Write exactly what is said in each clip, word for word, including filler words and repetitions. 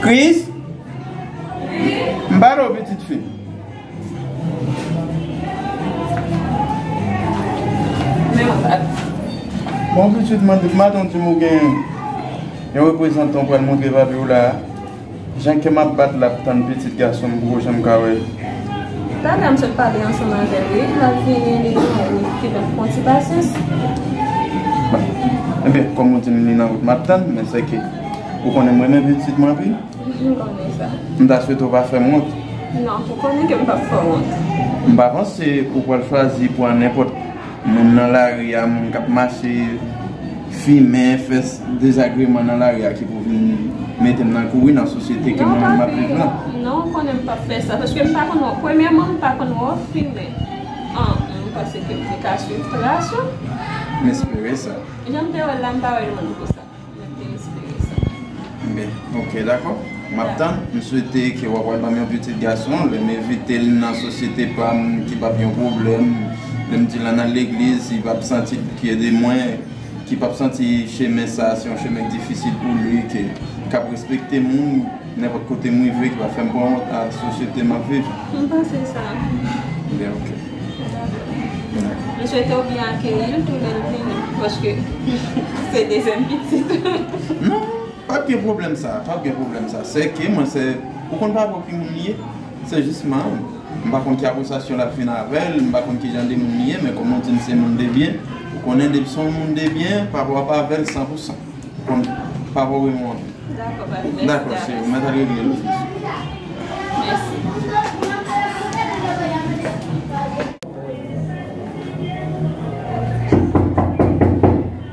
Chris? M pale w, pitit fi. Bon, pitit, mande, madanm di m ou gen yon reprezantan w pral montre papi w la. Jan kè m ap bat l ap tann pitit gason m poko janm ka wè l. Talè m sot pale ansanm avè l, wi. L ap vini, li gen yon wout ki donk pran ti pasyans. Bon, ebyen, kòm ou di m li nan wout, m ap tann, men sèke ou konnen m renmen pitit mwen anpil. M konnen sa. M ta swete w pa fè m wont. Non, ou konnen ke m p ap fè w wont. M pa panse ou pral chwazi pran nenpòt moun nan lari a, moun k ap mache fimen, fè s- dezagreman nan lari a ki pou vin mete m nan kouri nan sosyete ke mwen menm m ap viv la. Non, ou konnen m p ap fè sa, paske m pa konn wè w. Premyèman, m pa konn wè w fimen. An, m panse ke m te ka swiv tras ou. M espere sa. Jan m te wè l la, m pa wè l menm konsa. Mwen te espere sa. Ben, ok, dakò. M ap tann. M swete ke w ap pral ban m yon pitit gason. Lè m envite l nan sosyete pa m, ki p ap yon pwoblèm. Lè m di l ann al legliz, li p ap santi l pike de mwen, ki p ap santi chemen sa a se yon chemen ki difisil pou li, ke, k ap respekte moun. Nenpòt kote m rive ki pa fè m pran wont a sosyete m ap viv. M panse sa. Byen, ok. Dakò. M swete w byen akeyi l tou lè l vini, paske se dezyèm pitit. Non, p ap gen pwoblèm sa, p ap gen pwoblèm sa. Se ke mwen se, ou konn pa pou ki moun li ye, se jis manman m. M pa konn ki apresasyon l ap vin avè l, m pa konn ki jan de moun li ye, men kòm ou di m se moun de byen, ou konnen depi se yon moun de byen, papa w ap avè l san pou san. Ou konn papa w renmen w anpil. Dakò, papi, mèsi. Dakò, cheri, mwen t al regle l. Mèsi.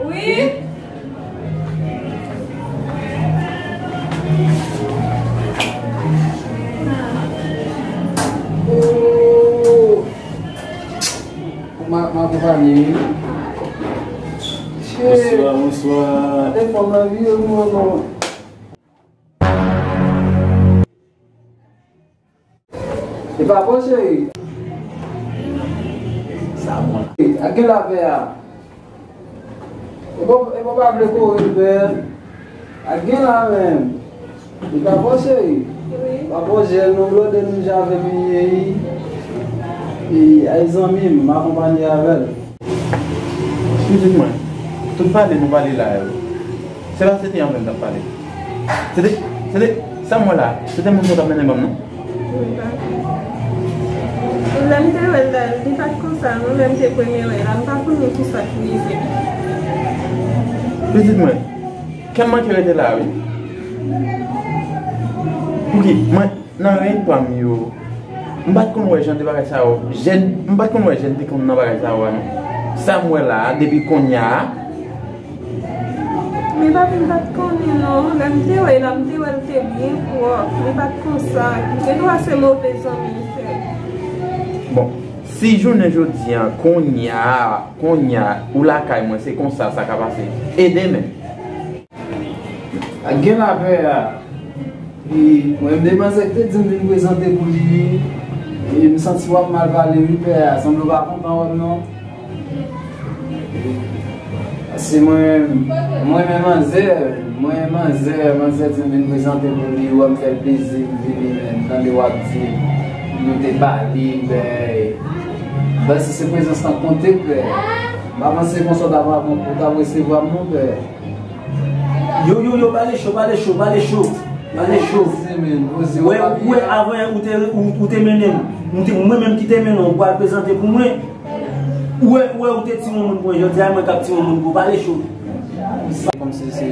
Wi. Oh. Ou ma, m akonpanye, wi. Bonswa, bonswa. E kòman vi yo nou an non? E pa bon, cheri. Sa bon. A gen lapè a. E bon, e bon, pa vle kore l, pè. A gen la menm. Li pa bon, cheri. Wi. Pa bon, jèl nou blode nou ja avè m ye. E, ay zanmi m, m akonpanye avè l. Pitit mwen, tout pale nou pale la yo, se pa se te anvè m t ap pale. Se te, se te, sa m wè la, se te moun sa w t ap mennen ban m, non? Wi, papi. Lè m te wè l la, li pa t konsa, non, lè m te premye wè l la, m pa konnen kisa k rive. Pitit mwen, kè m manke rete la, wi. Pouki? Mwen, nan rèy pa m yo, m pa t konn wè jan de bagay sa yo. Jèn, m pa t konn wè jèn te konn nan bagay sa yo a, non. Sa m wè la a, depi kounye a, Men papi, m pa t konnen non. Lè m te wè l la, m te wè l te byen pwòp. Li pa t konsa. Gendwa se move zanmi l fè. Bon, si jounen jodi a, kounye a, kounye a, ou lakay mwen, se konsa sa ka pase. E demen? Ak gen lapè a. E mwen, m de manzè k te di m vin prezante pou li, wi. E m santi w ap mal pale, wi, pè a. Sanble w pa kontan wè m, non. Paske mwen, mwen renmen manzè, mwen manzè, manzè di m vin prezante pou li, wè m fè l plezi, m vini, men tande w ap di nou te pale, men, m panse se prezans lan k konte, pè. M pa panse konsa w t ap, ou t ap resevwa m, non, pè. Yo, yo, yo, pale cho, pale cho, pale cho. Pale cho. Poze, men, poze, ou wè, ou wè, avan ou te, ou, ou te mennen m. Ou te, mwen menm ki te mennen w, ou al prezante pou mwen. Ou wè, ou wè, ou te timoun pou mwen. Jodi a, mwen k ap timoun pou w. Pale cho. Kòmsi se.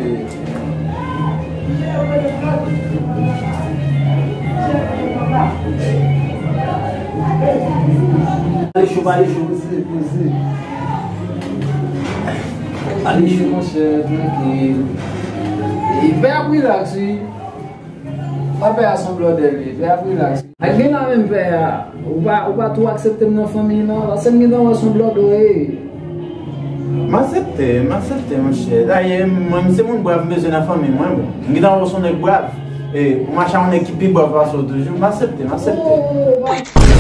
Pale cho, pale cho. Poze, poze. Pale cho, monchè, trankil. E pè ap rilaks, wi. Pa pè a se yon blòdè li ye, pè ap rilaks. Ak gen la menm pè a, ou pa, ou pa tou aksepte m nan fanmi nan, paske m gentan wè se yon blòdè w ye. M aksepte, m aksepte, monchè. Dayè, mwen, m se moun brav m bezwen nan fanmi mwen, bon. M gentan wè w se yon nèg brav. E, ou mache a yon nèg ki pi brav pase w toujou, m aksepte, m aksepte.